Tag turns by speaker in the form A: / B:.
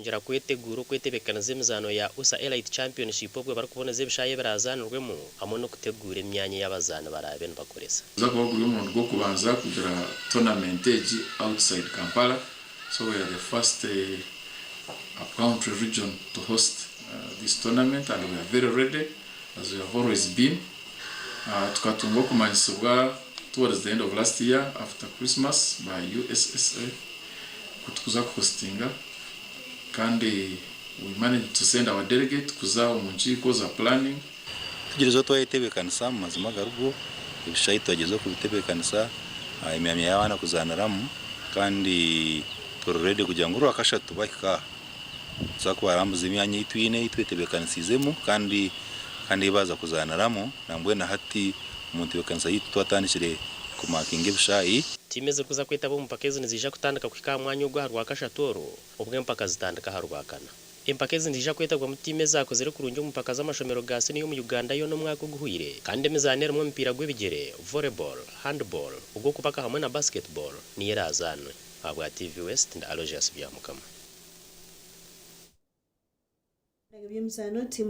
A: Kwongyera kweteguura okwetebeekanisa emizaano ya USSA Elite Championship obwo barikuboneza ebishaayi ebiraazaanirwemu hamwe n'okuteguura emyanya ei abazaani baraabe nibakoresa.
B: Guza kuba guri omurundi gw'okubanza kugira tournament egi outside Kampala so we are the first upcountry region to host this tournament and we are very ready as we have always been. Tukatunga okumanyisibwa towards the end of last year after Christmas by USSA ku tukuza kuhostinga kandi we managed to send our delegate kuza omu nkiiko za planning.
C: Tugyerezeho twayetebeekanisa omu mazima agarugwo, ebishaayi twagyezaho kubitebeekanisa, emyanya y'abaana kuzaaniramu kandi turi ready kugira ngu orwakashatu bahika aha nituza kubarambuza emyanya ei twine ei twetebeekanisiizemu kandi kandi ei baaza kuzaaniramu nambwenu na hati omu ntebeekanisa yaitu twatandikire kumakinga ebishaayi.
A: Tiimu ezirikuza kwetaba omu mpaka ezi niziija kutandika kuhika aha mwanya ogu aha Rwakashatu oru obwo empaka zitandika aha Rwakana. Empaka ezi niziija kwetabwamu tiimu ezaakozire kurungi omu mpaka z'amashomero ga siniya omu Uganda yoona omwaka oguhweire kandi emizaano erimu omupiira gw'ebigyere, volleyball, handball, ogw'okubaka hamwe na basketball niyo eraazaanwe. Ahabwa TV West, ndi Aloysius Byamukama.
D: Eby'emizaano, tiimu.